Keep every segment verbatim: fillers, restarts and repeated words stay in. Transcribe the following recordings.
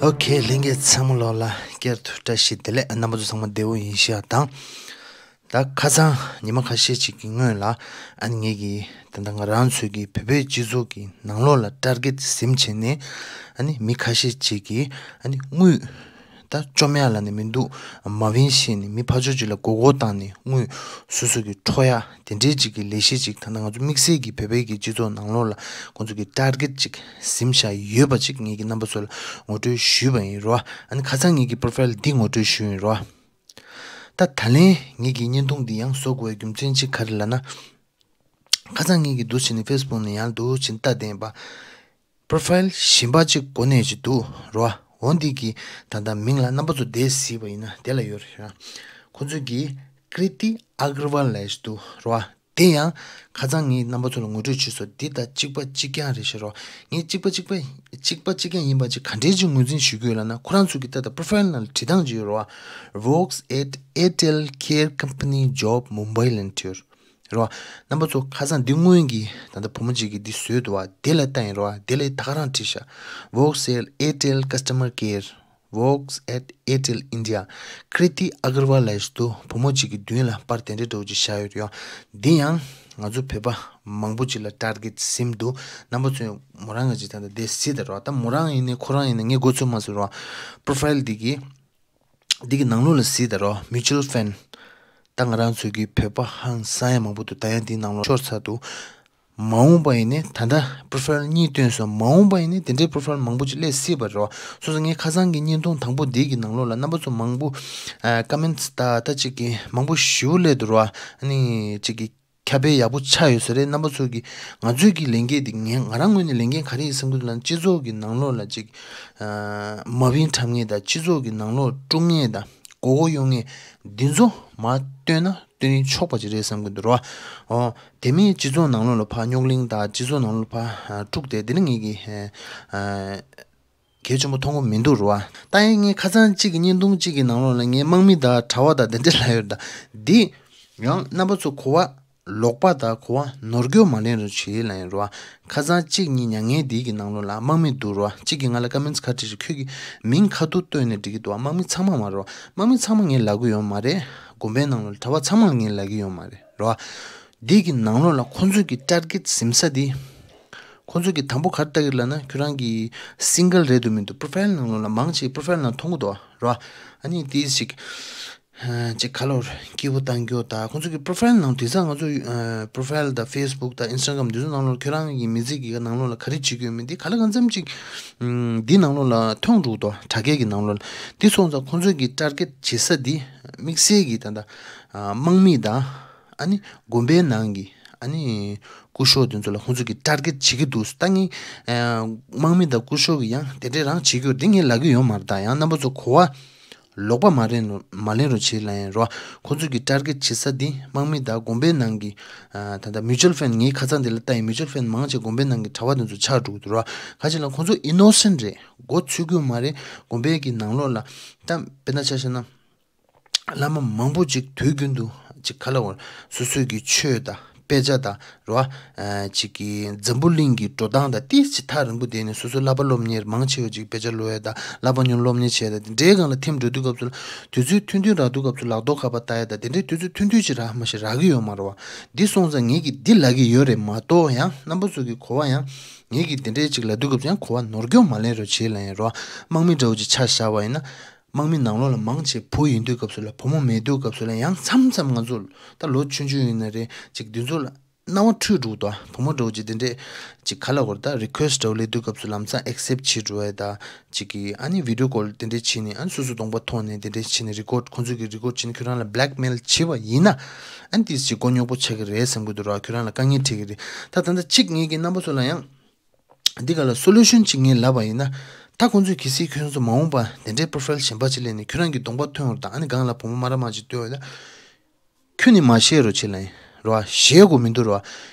ཨོ་ཁེ། ལྷན་རྒྱས་ཚང་མ་ལོག་ལ་བསྐྱར་དུ་བཀྲ་ཤིས་བདེ་ལེགས། རྣམ་པ་ཚོ་ཚང་མ་བདེ་པོ་ཡིན་ཤག་དང་། ད་ཁ་སང་ཉི་མ་ཁ་ཤས་ཅིག་གི་སྔོན་ལ་ཨ་ནི་ངེད་ཀྱི་ད་ལྟ་ང་རང་ཚོའི་གི་བོད་པའི་སྤྱི་ཚོགས་ཀྱི་ནང་ལོགས་ལ་ཊར་གེ་ཊི་ཟིན་བྱས་ནས། ཨ་ནི་མི་ཁ་ཤས་ཅིག་གིས་ཨ་ནི་དངུལ་ད་བཅོམ་ཡག་ལབ་ནས་མི་འདུག་མ་བིན་ཤེས་ནས་མི་ཕར་ཕྱོགས་ཅིག་ལ་མགོ་སྐོར་བཏང་ནས་དངུལ་སོ་སོ་གི་འཕྲོག་ཡག་དེ་འདྲའི་ཅིག་གི་ལས་གཞི་ཅིག་ད་ལྟ་ང་ཚོ་དམིགས་བསལ་གྱི་བོད་པའི་གི་སྤྱི་ཚོགས་ནང་ལོགས་ལ་ཁོང་ཚོ་གི་ཊར་གེ་ཊི་ཅིག་ཟིན་བཞག་ཡོད་པ་ཅིག་ངེད་ཀྱི་རྣམ་པ་ཚོ་ལ་ངོ་སྤྲོད་ཞུས་པ་ཡིན་རོ། ཨ་ནི་ཁ་སང་ངེད་ཀྱི་པོ་རོ་ཕ་ཡིལ་འདི་ངོ་སྤྲོད་ཞུས་ཡིན་རོ། ད་ད་ལན་ངེད་ཀྱི་བརྙན་ཐུང་འདི་ཡང་བཟོ་དགོས་པའི་རྒྱུ་མཚན་གཅིག་ག་རེ་ལབ་ན། ཁ་སང་ངེད་ཀྱི་འདུག་བྱས་ནས་ཕེ་སི་བུག་ནས་ཡང་འདུག་བྱས་ནས་ལྟ་བསྡད་པ། པོ་རོ་ཕ་ཡིལ་གཞན་པ་གཅིག་གོ་གནས་ཅིག་འདུག་རོ། འོ་འདི་གི་ད་ལྟ་མིང་ལ་རྣམ་པ་ཚོ་དེ་གཟིགས་པ་ཡིན་ན་དེ་ལ་ཡོད་རེད། ཁོ་ཚོ་གི་ཀྲི་ཏི་ཨ་གར་ཝལ་ལབ་ཡག་ཅིག་འདུག་རོ། དེ་ཡང་ཁ་སང་ངས་རྣམ་པ་ཚོ་ལ་ངོ་སྤྲོད་བྱས་སོང་། འདི་དང་གཅིག་པ་གཅིག་རྐྱང་རེད་ཤག་རོ། ངས་གཅིག་པ་གཅིག་པ་གཅིག་པ་གཅིག་རྐྱང་ཡིན་པ་ཅིག་ག་འདྲས་ཅིག་ངོས་འཛིན་ཞུ་གི་ཡོད་ལབ་ན། ཁོ་རང་ཚོ་གི་ད་ལྟ་པོ་རོ་ཕ་ཡིལ་ནང་ལ་བྲིས་སྟངས་ཅིག་ཡོད་རོ། Works at Airtel Care Company, Job Mumbai ལབ་ནས་བྲིས་ཡོད་རོ། རྣམ་པ་ཚོ་ཁ་སང་འདི་སྔོན་གྱི་ད་ལྟ་བུ་མོ་གཅིག་གིས་འདི་བཟོས་འདུག་བ། དེ་ལ་ལྟ་ཡིན་རོ། དེ་ལ་ད་ག་རང་བྲིས་ཤག Works at Airtel Customer Care, works at Airtel India, Kriti Agarwal ལབ་ཡག་ཅིག་འདུག་བུ་མོ་གཅིག་གི་མདུན་ལ་པར་དེ་འདྲའི་འདྲ་བོ་ཅིག་བཞག་ཡོད་རེད་ཡ། འདི་ཡང་ང་ཚོ་བོད་པ་མང་པོ་ཅིག་ལ་ཊར་གེ་ཊི་ཟིན་འདུག་རྣམ་པ་ཚོས་མོ་རང་གི་ཅིག་ད་ལྟ་དེ་གཟིགས་དང་རོ། ད་མོ་རང་ཡིན་ནའི་ཁོ་རང་ཡིན་ནའི་ངས་མགོ་ཚོད་མ་ཟིན་རོ། པོ་རོ་ཕ་ཡིལ་འདི་གི་འདི་གི་ནང་ལོགས་ལ་གཟིགས་དང་རོ། Mutual Fund། ད་ང་རང་ཚོའི་གི་བོད་པ་ཧང་སང་ཡག་མང་པོ་འདུག་ད་ཡང་འདིའི་ནང་ལོགས་ཤོར་ཚར་འདུག་མ་འོངས་པ་ཡིན་ནའི་ད་ལྟ་པོ་རོ་ཕ་ཡིལ་གཉིས་བཏོན་སོང་། མ་འོངས་པ་ཡིན་ནའི་དེ་འདྲའི་པོ་རོ་ཕ་ཡིལ་མང་པོ་ཅིག་སླེབས་སྲིད་པ་རེད་བ། སོ་སོ་ངས་ཁ་སང་གི་བརྙན་ཐུང་དང་པོ་འདི་གི་ནང་ལོགས་ལ་རྣམ་པ་ཚོ་མང་པོ་ཀོ་མེན་ཊི་ད་ད་ཅིག་གི་མང་པོ་ཞེ་པོ་སླེབས་འདུག་རེད་བ། ཨ་ནི་ཅིག་གི་ཁྱབ་སྤེལ་ཡག་པོ་ཆགས་ཡོད་ས་རེད། རྣམ་པ་ཚོ་གི་ང་ཚོའི་གི་ལས་འགན་འདི་ངས་ང་རང་ངོས་ནས་ལས་འགན་ག་རེ་ཡིན་བསམ་གྱི་འདུག་ལབ་ན། སྤྱི་ཚོགས་ཀྱི་ནང་ལོགས་ལ་ཅིག་མ་བིན་འཁྲབ་མཁན་དང་སྤྱི་ཚོགས་ཀྱི་ནང་ལོགས་དཀྲུག་མཁན་དང་མགོ་སྐོར་གཡོག་མཁན་འདི་ཚོ་མར་བཏོན་ན་བཏོན་ཆོག་པ་ཅིག་རེད་བསམ་གྱི་འདུག་རེད་བ། ཨོ། དེ་མིན་སྤྱི་ཚོགས་ནང་ལོགས་ལ་ཕར་རྙོག་གླེང་དང་སྤྱི་ཚོགས་ནང་ལོགས་ཕར་དཀྲུག་བསྡད་དེ་ནི་ངེད་ཀྱི་གལ་ཆེན་པོ་མཐོང་གི་མི་འདུག་རེད་བ། ད་ཡིན་ངས་ཁ་སང་གཅིག་གི་བརྙན་ཐུང་གཅིག་གི་ནང་ལོགས་ལ་ངས་དམག་མི་དང་གྲྭ་པ་དང་དེ་འདྲ་ལབ་ཡོད་རེད། ད་འདི་ཡང་རྣམ་པ་ཚོ་གོ་བ་ལོག་པ་དང་གོ་བ་ནོར་འཁྱོག་མ་ལེན་རོགས་བྱེད་ལབ་ཡིན་རེད་བ། ཁ་སང་གཅིག་གཉིས་མྱ་ངན་འདི་གི་ནང་ལོགས་ལ་དམག་མི་འདུག་རེད་བ། གཅིག་གིས་ང་ལ་ཀོ་མེན་ཊི་ཁ་བྲིས་ཤིག་ཁྱོད་ཀྱི་མིང་ཁ་ཐུག་བཏོན་ནས་འགྲིག་གི་འདུག་བ། དམག་མི་ཚང་མ་མ་རེད་བ། དམག་མི་ཚང་མ་ངས་ལབ་གི་ཡོད་མ་རེད། དགོན་པའི་ནང་ལོགས་ལ་གྲྭ་པ་ཚང་མ་ལ་ངས་ལབ་གི་ཡོད་མ་རེད་རེད་བ། འདི་གི་ནང་ལོགས་ལ་ཁོང་ཚོས་ཀྱི་ཊར་གེ་ཊི་ཟིན་ས་འདི། ཁོང་ཚོས་ཀྱི་དང་པོ་ག་རེ་ལྟ་གི་ལབ་ན། ཁྱོད་རང་གི་སིང་གལ་རེད་འདུག་མི་འདུག་པོ་རོ་ཕ་ཡིལ་ནང་ལོགས་ལ་མང་ཆེ་པོ་རོ་ཕ་ཡིལ་ནང་མཐོང་གི་འདུག་ར། ཨ་ནི་ཏིས་ཅིག་ཅིག་ག་ལབ་དགོས་རེད། སྐྱིད་པོ་བཏང་རྒྱུ་དང་ཁོང་ཚོས་ཀྱི་པོ་རོ་ཕ་ཡིལ་ནང་དེང་སང་ང་ཚོ་པོ་རོ་ཕ་ཡིལ་དང་ཕེ་སི་བུག་དང་ཨིན་སི་ཊ་གྷ་རམ་འདི་ཚོ་ནང་ལོགས་ཁྱོད་རང་གི་མི་ཚེ་གི་ནང་ལོགས་ལ་ག་རེ་བྱེད་ཀྱི་ཡོད་མེད་འདི་ག་ལ་གང་འཚམ་ཅིག་འདི་ནང་ལོགས་ལ་མཐོང་འགྲོ་གི་འདུག་དྲ་རྒྱ་གི་ནང་ལོགས་ལ། འདི་སོང་ཙང་ཁོང་ཚོས་ཀྱི་ཊར་གེ་ཊི་བྱེད་ས་འདི་དམིགས་བསལ་གྱི་ད་ལྟ་དམག་མི་དང་། ཨ་ནི་དགོན་པའི་ནང་གི་ཨ་ནི་སྐུ་ཞབས་དེ་ཚོ་ལ་ཁོང་ཚོ་གི་ཊར་གེ་ཊི་བྱེད་ཀྱི་འདུག་ད་ངས་དམག་མི་དང་སྐུ་ཞབས་ཀྱི་ཡང་དེ་འདྲའི་རང་བྱེད་ཀྱི་ཡོད་རེད་འདི་ངས་ལབ་ཀྱི་ཡོད་མ་རེད། ད་ཡང་རྣམ་པ་ཚོ་གོ་བ་ལོག་པ་མ་རེད་ནོ་མ་ལེན་རོགས་བྱེད་ལབ་ཡིན་རོ། ཁོང་ཚོ་གི་ཊར་གེ་ཊི་བྱེད་ས་འདི་དམག་མི་དང་དགོན་པའི་ནང་གི་ད་ལྟ་མིའུ་ཅུལ་ཕན་ངས་ཁ་སང་དེ་ལ་ལྟ་ཡིན། མིའུ་ཅུལ་ཕན་མང་ཆེ་དགོན་པའི་ནང་གི་གྲྭ་པ་དེ་ཚོ་ཆགས་འགྲོ་གི་འདུག་ར། ག་ཅི་ལ་ཁོང་ཚོ་ཨི་ནོ་སེན་ཊི་རེད། མགོ་ཚོས་ཀྱི་མ་རེད། དགོན་པའི་གི་ནང་ལོགས་ལ་ད་དཔེར་ན་ཆ་བཞག་ན། བླ་མ་མང་པོ་ཅིག་དུས་རྒྱུན་དུ་ཅིག་ག་ལབ་དགོས་རེད། སོ་སོའི་གི་ཆོས་དང་དཔེ་ཆ་དང་རེད་བ། ཅིག་གི་འཛམ་བུ་གླིང་གི་འགྲོ་སྟངས་དང་ཏིས་ཅིག་ཐག་རིང་པོ་བསྡད་ནས་སོ་སོ་བསླབ་པ་སློབ་གཉེར་མང་ཆེ་བ་ཅིག་དཔེ་ཆ་ཀློག་ཡ་དང་བསླབ་པ་ཉོན་སློབ་གཉེར་བྱེད་ཡ་དང་དེ་འདྲའི་སྒང་ལ་ཐིམ་འགྲོ་དུས་སྐབས་སུ་ལ་དུས་ཚོད་ཐུང་ཐུང་རག་དུས་སྐབས་སུ་ལག་ཐོག་ཁ་པར་ལྟ་ཡ་དང་དེ་འདྲའི་དུས་ཚོད་ཐུང་ཐུང་ཅིག་རག་མ་ཤེས་རག་གི་ཡོད་མ་རེད་བ། འདི་སོང་ཙང་ངས་གི་འདི་ལབ་གི་ཡོད་རེད་མ་གཏོགས་ཡང་རྣམ་པ་ཚོ་གི་གོ་བ་ཡང་ངས་གི་དེ་འདྲའི་ཅིག་ལབ་དུས་སྐབས་སུ་ཡང་གོ་བ་ནོར་སྐྱོན་མ་ལེན་རོགས་བྱེད་ལབ་ཡིན་རོ། དམག་མི་འདྲ་བོ་ཅིག་ཆ་བཞག་པ་ཡིན་ན། དམག་མི་ནང་ལོགས་ལ་མང་ཆེ་བུ་ཡིན་དུས་སྐབས་སུ་ལ་བུ་མོ་མེད་དུས་སྐབས་སུ་ལ་ཡང་མཚམས་མཚམས་ང་ཚོ་ད་ལོ་ཆུང་ཆུང་ཡིན་ན་རེད་ཅིག་འདི་ཚོ་ལ་སྣང་བ་འཁྲུལ་འགྲོ་གི་འདུག་བུ་མོ་འདྲ་བོ་ཅིག་དེ་འདྲས་ཅིག་ག་ལབ་དགོས་རེད། ད་རི་ཁུ་ཨེ་སི་ཊི་འདྲ་བོ་སླེབས་དུས་སྐབས་སུ་ལམ་སང་ཨེག་སེབ་ཊི་བྱེད་འགྲོ་ཡ་ད་ཅིག་གི་ཨ་ནི་བི་ཌི་ཡོ་ཀོལ་དེ་འདྲས་བྱས་ནས་ཨ་ནི་སོ་སོ་གདོང་པ་མཐོང་ནས་དེ་འདྲས་བྱས་ནས་རི་ཀོཌ་ཁོང་ཚོ་གི་རི་ཀོཌ་བྱས་ནས་ཁྱོད་རང་ལ་བྷི་ལེག་མེལ་བྱེད་པ་ཡིན་ན་ཨ་ནི་ཏིས་ཅིག་མགོ་རྙོག་པོ་ཆགས་ཀྱི་རེད་བསམ་གྱི་འདུག་ར། ཁྱོད་རང་ལ་དཀའ་ངལ་འཕྲད་ཀྱི་རེད། ད་ད་ལྟ་ཅིག་ངེད་ཀྱི་རྣམ་པ་ཚོ་ལ་ཡང་། འདི་ག་ལ་སོ་ལུ་ཤན་ཅིག་ངས་ལབ་པ་ཡིན་ན། ད་ཁོང་ཚོས་གལ་སྲིད་ཁྱོད་ཚོ་མ་འོངས་པ་དེ་འདྲའི་པོ་རོ་ཕ་ཡིལ་གཞན་པ་ཅིག་སླེབས་ནས་ཁྱོད་རང་གི་གདོང་པ་ཐོན་ཡོང་ར་དང་ཨ་ནི་སྒང་ལ་བུ་མོ་དམར་དམར་ཅིག་སྟོན་ཡོང་ད། ཁྱོད་ནི་མ་བཤད་རོགས་བྱེད་ལབ་ཡིན་རོ། བཤད་དགོས་མི་འདུག་རོ།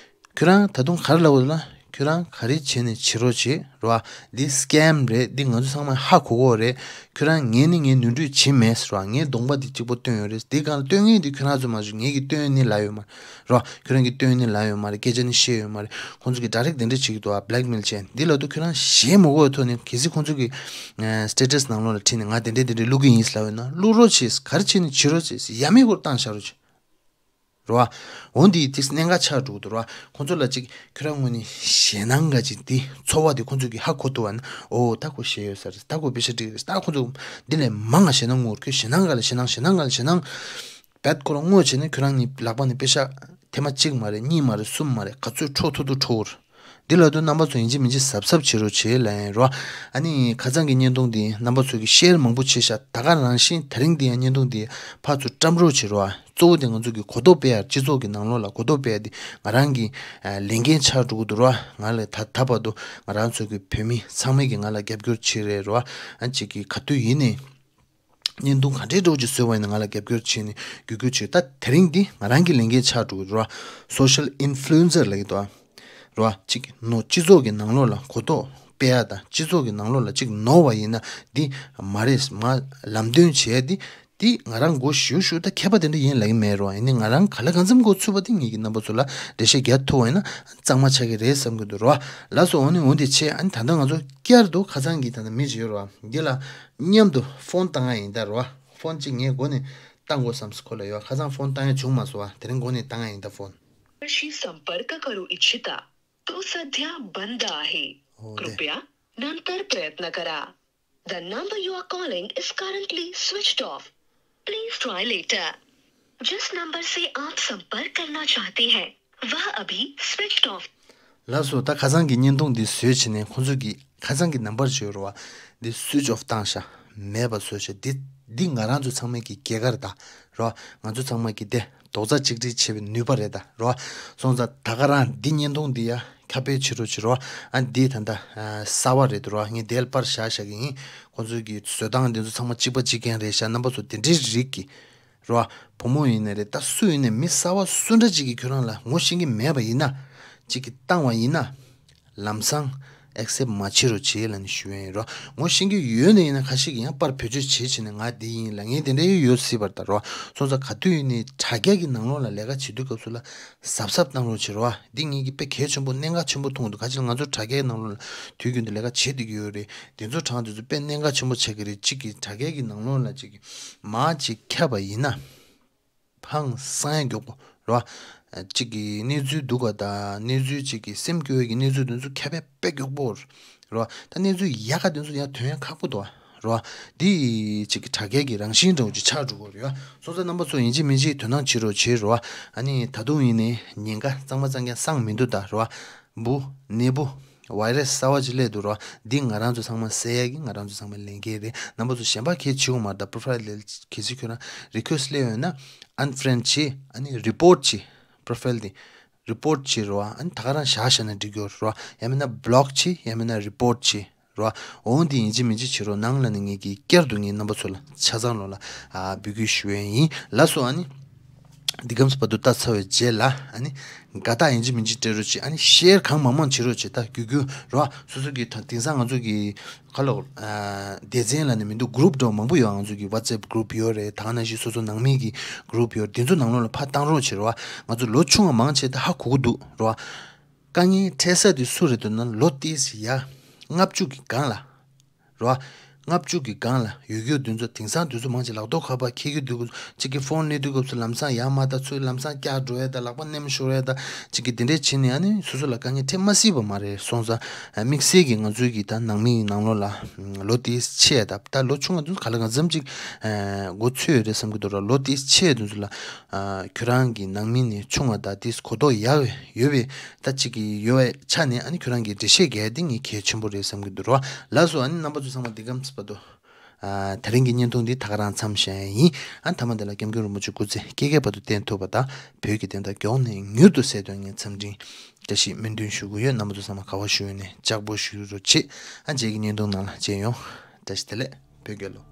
ཁྱོད་རང་ད་དུང་ག་རེ་ལབ་དགོས་ལབ་ན། ཁྱོད་རང་ག་རེ་བྱས་ནས་བྱེད་རོགས་བྱེད་རོ། འདི་སི་ཀེམ་རེད། འདི་ང་ཚོ་ཚང་མ་ཧ་གོ་གོ་རེད། ཁྱོད་རང་ངས་ནི་ངས་ནོར་འཁྲུལ་བྱེད་མེད་རོ། ངས་གདོང་པ་འདི་གཅིག་པོ་སྟོན་ཡོད་རེད། འདི་གང་ལ་སྟོན་མཁན་འདི་ཁྱོད་རང་ཚོ་མ་བྱུང་། ངས་ཀྱི་སྟོན་ནི་ལ་ཡོད་མ་རོ། ཁྱོད་རང་གི་སྟོན་ནི་ལ་ཡོད་མ་རེད། སྐད་ཆ་ནི་བཤད་ཡོད་མ་རེད། ཁོང་ཚོ་གི་ཌའི་རེག་དེ་འདྲ་བྱེད་ཀྱི་འདུག་ཨ། བྷི་ལེག་མེལ་བྱས། འདི་ལ་དུ་ཁྱོད་རང་ཞེད་མ་དགོས་ཐོག་ནས་གལ་སྲིད་ཁོང་ཚོ་གི་སི་ཊེ་ཊས་ནང་ལོགས་ལ་ཁྲིད་ནས་ང་དེ་འདྲས་དེ་འདྲས་བླུག་གི་ཡིན་ལབ་ཡོད་ན་བླུག་རོགས་བྱེད། ག་རེ་བྱེད་ནི་བྱེད་རོགས་བྱེད། ཡ་མེད་ཁོར་བཏང་བཞག་རོགས་བྱེད། རོ། འོ་འདི་ཏིག་གནད་འགག་ཆགས་འགྲོ་གི་འདུག་རོ། ཁོང་ཚོ་ལ་ཅིག་ཁྱོད་རང་ངོས་ནས་ཞེད་སྣང་འགའ་ཅིག་འདི་ཚོར་བ་དེ་ཁོང་ཚོ་གི་ཧ་གོ་ཐུབ་པ་ན། འོ་ད་ཁོ་ཞེད་ཡོད་ས་རེད། ད་ཁོ་པེ་ཤ་འགྲིག་རེད། ད་ཁོང་ཚོ་འདི་ལས་མང་ང་ཞེད་སྣང་ངོར་ཁྱོད་ཞེད་སྣང་འགའ་ལ་ཞེད་སྣང་ཞེད་སྣང་འགའ་ལ་ཞེད་སྣང་བད་ཁོ་རང་ངོ་བྱས་ནས་ཁྱོད་རང་ནི་ལག་པ་ནས་པེ་ཤ་ཐེངས་མ་གཅིག་མ་རེད། གཉིས་མ་རེད། གསུམ་མ་རེད། ག་ཚོད་འཕྲོ་ཐུབ་ཐུབ་འཕྲོ་འོར། འདི་ལ་དུ་རྣམ་པ་ཚོ་ཡིན་གཅིག་མིན་གཅིག་གཟབ་གཟབ་བྱེད་རོགས་བྱེད་ལབ་ཡིན་རོ། ཨ་ནི་ཁ་སང་གི་བརྙན་ཐུང་འདི་རྣམ་པ་ཚོ་གི་ཤེར་མང་པོ་བྱེད་ཤག་ད་ག་རང་བཞིན་དེ་རིང་འདི་ཡང་བརྙན་ཐུང་འདི་ཕར་ཚུར་བཀྲམ་རོགས་བྱེད་རོ། གཙོ་བོ་དེ་ང་ཚོ་གི་གོ་རྟོགས་སྤེལ་ཡ། སྤྱི་ཚོགས་ཀྱི་ནང་ལོགས་ལ་གོ་རྟོགས་སྤེལ་ཡ་འདི་ང་རང་གི་ལས་འགན་ཆགས་འགྲོ་གི་འདུག་རོ། ང་ལ་ད་ད་བར་དུ་ང་རང་ཚོ་གི་བོད་མི་ཚང་མས་ཀྱི་ང་ལ་རྒྱབ་སྐྱོར་བྱེད་རེད་རོ། ཨ་ཅིག་གི་ག་དུས་ཡིན་ནའི་བརྙན་ཐུང་ག་འདྲའི་འདྲ་བོ་ཅིག་བཟོས་པ་ཡིན་ན་ང་ལ་རྒྱབ་སྐྱོར་བྱེད་ནས་རྒྱུག་རྒྱུག་བྱེད། ད་དེ་རིང་འདི་ང་རང་གི་ལས་འགན་ཆགས་འགྲོ་གི་འདུག་རོ། སོ་ཤལ་ཨིན་ཕུ་ལུ་ཨེན་སར་ལབ་ཀྱི་འདུག་ཨ། རོ། གཅིག་ནོ། སྤྱི་ཚོགས་ཀྱི་ནང་ལོགས་ལ་གོ་རྟོགས་སྤེལ་ཡ་དང་། སྤྱི་ཚོགས་ཀྱི་ནང་ལོགས་ལ་གཅིག་ནོར་བ་ཡིན་ན་འདི་མ་རེད། མ་ལམ་སྟོན་བྱས་ཏེ་འདི་ང་རང་མགོ་གཞུག་གཞུག་ད་མཁས་པ་དེ་འདྲ་ཡིན་ལབ་ཀྱི་མེད་རོ། ཡིན་ནའི་ང་རང་ག་ལ་གང་འཚམ་མགོ་ཚུད་པ་དེ་ངེད་ཀྱི་རྣམ་པ་ཚོ་ལ་འགྲེལ་བཤད་རྒྱག་ཐུབ་པ་ཡིན་ན་གཙང་མ་ཆགས་ཀྱི་རེད་བསམ་གྱི་འདུག་རོ། ལགས་སོ། འོ་ནི་འོ་འདི་བྱས། ཨ་ནི་ད་ལྟ་ང་ཚོ་བསྐྱར་དུ་ཁ་སང་གི་ད་ལྟ་མི་ཅིག་ཡོད་རོ། འདི་ལ་མཉམ་དུ་ཕོན་བཏང་ཡ་ཡིན་ད་རོ། ཕོན་གཅིག་ངས་མགོ་ནས་བཏང་དགོས་བསམ་སོང་ཁོ་ལ་ཡོད། ཁ་སང་ཕོན་བཏང་ཡ་བྱུང་མ་སོང་བ། དེ་རིང་མགོ་ནས་བཏང་ཡ་ཡིན་ད་ཕོན། शी संपर्क करू इच्छिता, तो सध्या बंद आहे. कृपया नंतर प्रयत्न करा. The number you are calling is currently switched off. Please try later. जिस नंबर से आप संपर्क करना चाहते हैं, वह अभी स्विच ऑफ. ལགས་སོ། ད་ཁ་སང་གི་བརྙན་ཐུང་འདི་བཟོས་བྱས་ནས་ཁོང་ཚོ་གི་ཁ་སང་གི་ནམ་བར་བྱོས་རོ་བ། འདི་སུའིཆ་ཨོཕ་བཏང་ཤག་མེད་པ་བཟོས་བྱས། འདི་འདི་ང་རང་ཚོ་ཚང་མ་གི་སྐྱེས་སྐར་ད་རོ། ང་ཚོ་ཚང་མ་གི་དེ་རྡོག་རྩ་གཅིག་སྒྲིལ་བྱེད་པའི་ནུས་པ་རེད་ད་རོ། སོང་ཙང་ད་ག་རང་འདི་བརྙན་ཐུང་འདི་ཡ་ཁྱབ་སྤེལ་བྱེད་རོགས་བྱེད་རོ། ཨ་འདི་ད་ལྟ་གསར་བ་རེད་འདུག་རོ། ངས་དེ་ལ་པར་བཞག་བཞག་གི་ཡིན། ཁོང་ཚོ་གི་བཟོ་སྟངས་འདི་ཚོ་ཚང་མ་གཅིག་པ་གཅིག་རྐྱང་རེད་ཤག་རྣམ་པ་ཚོ་དེ་འདྲའི་རིགས་ཀྱི་རོ། བུ་མོ་ཡིན་ནའི་རེད། ད་སུ་ཡིན་ནའི་མི་གསར་བ་སུ་འདྲ་ཅིག་གིས་ཁྱོད་རང་ལ་ངོ་ཤེས་ཀྱི་མེད་པ་ཡིན་ན། ཅིག་གིས་བཏང་བ་ཡིན་ན། ལམ་སང་ཨེག་སེབ་མ་བྱེད་རོགས་བྱེད་ལབ་ནས་ཞུ་ཡ་ཡིན་རོ། ངོ་ཤེས་ཀྱི་ཡོད་ནའི་ཡིན་ན་ཁ་ཤས་ཀྱིས་ཡང་པར་བེད་སྤྱོད་བྱེད་བྱེད་ནས་ང་འདི་ཡིན་ལབ་མཁན་དེ་འདྲ་ཡོད་སྲིད་པ་རེད་ད་རོ། སོང་ཙང་ག་དུས་ཡིན་ནའི་དྲ་རྒྱ་གི་ནང་ལོགས་ལ་ལས་ཀ་བྱེད་དུས་སྐབས་སུ་ལ་གཟབ་གཟབ་གནང་རོགས་བྱེད་རོ། འདི་ངེད་ཀྱིས་དཔེ་གལ་ཆེན་པོ་གནད་འགག་ཆེན་པོ་མཐོང་གི་འདུག་ག་ཅི་ལ་ང་ཚོ་དྲ་རྒྱའི་ནང་ལོགས་ལ་དུས་རྒྱུན་དུ་ལས་ཀ་བྱེད་བསྡད་ཀྱི་ཡོད་རེད། དེ་ཚོ་གྲངས་དེ་ཚོ་དཔེ་གནད་འགག་ཆེན་པོ་ཆགས་ཀྱི་རེད། གཅིག་གིས་དྲ་རྒྱའི་གི་ནང་ལོགས་ལ་གཅིག་གིས་མར་གཅིག་ཁྱབ་པ་ཡིན་ན། ཧང་སང་ཡ་མགྱོགས་པོ་རོ། གཅིག་གི་གནས་ཚུལ་སྡུག་པ་དང་གནས་ཚུལ་གཅིག་གི་སེམས་སྐྱོ་བའི་གི་གནས་ཚུལ་དེ་ཚོ་ཁྱབ་པ་དཔེ་མགྱོགས་པོ་རོ། ད་གནས་ཚུལ་ཡག་ག་དེ་ཚོ་ཡང་ཐོན་ཡ་ཁག་པོ་འདུག་རོ། འདི་གཅིག་གི་དྲ་རྒྱའི་གི་རང་བཞིན་འདྲ་བོ་ཅིག་ཆགས་འགྲོ་གི་རེད། སོང་ཙང་རྣམ་པ་ཚོ་ཡིན་གཅིག་མིན་གཅིག་དོ་སྣང་བྱེད་རོགས་བྱེད་རོ། ཨ་ནི་ད་དུང་ཡིན་ནའི་ཉེན་ཁ་གཙང་མ་གཙང་རྐྱང་སངས་མི་འདུག་ད་རོ། འབུ་ནད་འབུ་ཝའི་རས་གསར་བ་ཅིག་སླེབས་འདུག་རོ། འདི་ང་རང་ཚོ་ཚང་མ་བསལ་ཡ་གི་ང་རང་ཚོ་ཚང་མའི་ལས་འགན་རེད། རྣམ་པ་ཚོ་གཞན་པ་གལ་ཆེ་གོ་མ་རེད། ད་པོ་རོ་ཕའིལ་ལ་གལ་སྲིད་ཁྱོད་རང་རི་ཁུ་ཨེ་སི་ཊི་སླེབས་ཡོད་ན་ཨན་ཕི་རེན་ཌི་བྱེད། ཨ་ནི་རི་པོར་ཊི་བྱེད། པོ་རོ་ཕའིལ་འདི་རི་པོར་ཊི་བྱེད་རོ། ཨ་ནི་ད་ག་རང་བཞག་བཞག་ན་འགྲིག་གི་ཡོད་རོ། ཡང་མིན་ན་བྷི་ལོག་བྱེད། ཡང་མིན་ན་རི་པོར་ཊི་བྱེད་རོ། འོ་འདི་ཡིན་གཅིག་མིན་གཅིག་བྱེད་རོགས་གནང་ལབ་ནས་ངེད་ཀྱིས་བསྐྱར་དུ་ངས་རྣམ་པ་ཚོ་ལ་ཆ་ཚང་ལོ་ལ་ཨ་འབོད་སྐུལ་ཞུ་ཡས་ཡིན། ལགས་སོ། ཨ་ནི་འདི་གམ་སྤ་དུ་ལྟ་ཚར་བའི་རྗེས་ལ་ཨ་ནི་དགའ་རྟགས་ཡིན་གཅིག་མིན་གཅིག་སྤྲད་རོགས་བྱེད། ཨ་ནི་ཤེར་གང་མང་མང་བྱེད་རོགས་བྱེད། ད་རྒྱུ་རྒྱུ་རོ། སོ་སོ་གི་ད་དེང་སང་ང་ཚོ་གི་ཁ་ལོ་ཨ་སྡེ་ཚན་ལབ་ནས་མི་འདུག་གུ་རུབ་འདྲ་བོ་མང་པོ་ཡོད། ང་ཚོ་གི་ཝ་ཊི་སེབ་གུ་རུབ་ཡོད་རེད། ད་ག་ནང་བཞིན་སོ་སོ་ནང་མི་གི་གུ་རུབ་ཡོད་རེད། དེ་ཚོ་ནང་ལོགས་ལ་ཕར་བཏང་རོགས་བྱེད་རོ། ང་ཚོ་ལོ་ཆུང་བ་མང་ཆེ་ད་ཧ་གོ་གི་འདུག་རོ། དཀའ་ངལ་འཕྲད་ས་དེ་སུ་རེད་འདུག་ན་ལོ་ཏོག་ཙམ་ཡར་ལྔ་བཅུ་གི་སྒང་ལ་རོ། ལྔ་བཅུ་གི་སྒང་ལ་ཡོད་རྒྱུ་དེ་ཚོ་དེང་སང་དེ་ཚོ་མང་ཆེ་ལག་ཐོག་ཁ་པར་འཁྱེར་གྱི་འདུག་གཅིག་གི་ཕོན་སླེབས་དུས་སྐབས་སུ་ལམ་སང་ཡར་མར་ད་ཚུར་ལམ་སང་བཀྱག་འགྲོ་ཡ་ད་ལག་པ་མནན་ཤོར་ཡ་ད་གཅིག་གི་དེ་འདྲས་བྱས་ནས་ཨ་ནི་སོ་སོ་ལ་དཀའ་ངལ་འཕྲད་མ་སྲིད་པ་མ་རེད། སོང་ཙང་དམིགས་བསལ་གྱི་ང་ཚོའི་གི་ད་ནང་མི་ནང་ལོགས་ལ་ལོ་དེ་ཆེ་ཡ་ད་ད་ལོ་ཆུང་བ་དེ་ཚོ་ག་ལ་གང་འཚམ་ཅིག་མགོ་ཚོས་ཡོད་རེད་བསམ་གྱི་འདུག་ར། ལོ་དེ་ཆེ་དེ་ཚོ་ལ་ཁྱོད་རང་གི་ནང་མི་ནས་ཆུང་བ་ད་དེ་གོ་རྟོགས་ཡག་ཡོད་པའི་ད་ཅིག་གི་ཡོད་པའི་ཆ་ནས་ཨ་ནི་ཁྱོད་རང་གི་འགྲེལ་བཤད་རྒྱག་ཡ་དེ་ངས་གལ་ཆེན་པོ་རེད་བསམ་གྱི་འདུག་ར། ལགས་སོ། ཨ་ནི་རྣམ་པ་ཚོ་ཚང་མ་འདི་གམ་སྤ་དོ། ཨ་དེ་རིང་གི་བརྙན་ཐུང་འདི་ད་ག་རང་མཚམས་བཞག་ཡ་ཡིན། ཨ་མཐའ་མ་དེ་ལ་སྐྱབས་མགོན་རིན་པོ་ཆེ་སྐུ་ཚེ་སྐྱེས་སྐྱེས་བར་དུ་བརྟན་ཐུབ་པ་དང་བོད་ཀྱི་བདེན་མཐའ་མགྱོགས་ནས་མྱུར་དུ་གསལ་དོན་ངས་འཚམས་འདྲི་བཀྲ་ཤིས་སྨོན་འདུན་ཞུ་གི་ཡོད། རྣམ་པ་ཚོ་ཚང་མ་ག་བ་བཞུགས་ཡོད་ནས་ལྕགས་པོ་བཞུགས་རོགས་བྱེད། ཨ་རྗེས་ཀྱི་བརྙན་ཐུང་ནང་ལ་མཇལ་ཡོང་། བཀྲ་ཤིས་བདེ་ལེགས། བོད་རྒྱལ་ལོ།